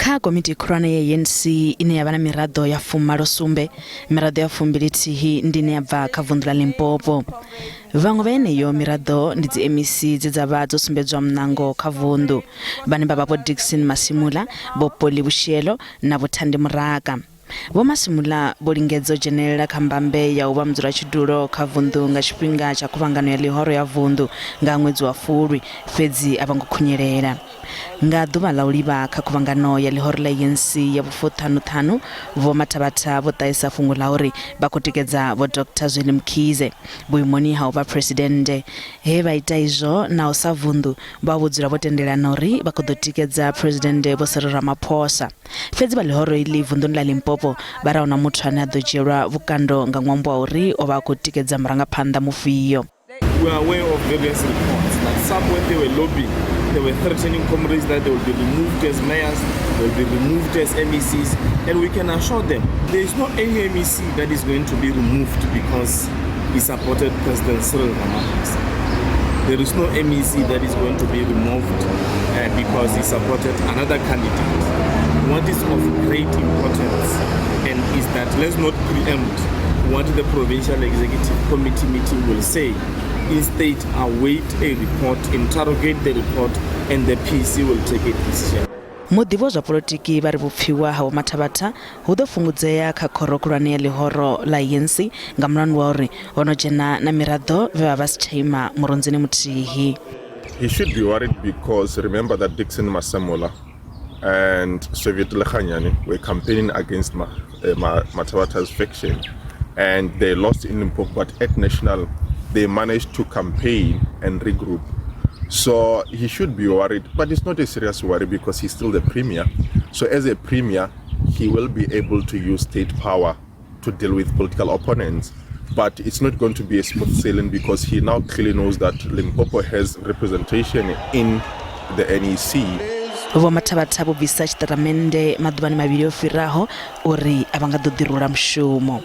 Kha komiti khulwane ya ANC ine ya vha na miraḓo ya 87, miraḓo ya 21 ndi ine ya bva kha vunḓu ḽa Limpopo. Vhaṅwe vha yeneyo miraḓo ndi dzi MEC dze dza vha dzo sumbedzwa muṋango kha vunḓu, vhane vha vha Vho Dickson Masimula, Vho Polly Boshielo na Vho Thandi Moraka. Vho Masimula vho lingedza u dzhenelela kha mbambe ya u vha mudzulatshidulo kha vunḓu nga tshifhinga tsha khuvhangano ya ḽihoro ya vunḓu nga ṅwedzi wa Fulwi, fhedzi a vho ngo khunyelela. Nga ḓuvha ḽa u livha kha khuvhangano ya ḽihoro ḽa ANC ya vhufuṱhanuṱhanu, Vho Mathabatha vho ṱahisa fhungo ḽa uri vha khou tikedza Vho Doctor Zweli Mkhize vhuimoni ha u vha phresidennde. He vha ita izwo, naho sa vunḓu vha vho dzula vho tendelana uri vha khou ḓo tikedza Phresidennde Vho Cyril Ramaphosa. Fhedzi vha ḽihoro iḽi vunḓuni ḽa Limpopo vha ri ahuna muthu ane a ḓo dzhielwa vhukando nga ṅwambo wa uri o vha a khou tikedza murangaphanḓa mufhio. We are aware of various reports that some, when they were lobbying, they were threatening comrades that they will be removed as mayors, they will be removed as MECs, and we can assure them there is no any MEC that is going to be removed because he supported President Cyril Ramaphosa. There is no MEC that is going to be removed because he supported another candidate. What is of great importance and is that let's not preempt what the Provincial Executive Committee meeting will say. Instead, await a report, interrogate the report, and the PEC will take a decision. Muḓivhi wa zwa polotiki vha ri vhupfiwa ha Vho Mathabatha hu ḓo fhungudzea kha khoro khulwane ya ḽihoro ḽa ANC nga mulandu wa uri ho no dzhena na miraḓo vhe vha vha si tsha ima murunzini muthihi. He should be worried because remember that Dickson Masemola and Soviet Lekganyane were campaigning against Mathabatha's faction, and they lost in Limpopo, but at national they managed to campaign and regroup. So he should be worried, but it's not a serious worry because he's still the premier. So as a premier, he will be able to use state power to deal with political opponents. But it's not going to be a smooth sailing because he now clearly knows that Limpopo has representation in the NEC. Vho Mathabatha vho bvisa tshitatamennde maḓuvhani mavhili o fhiraho uri a vha nga ḓo ḓirula mushumo.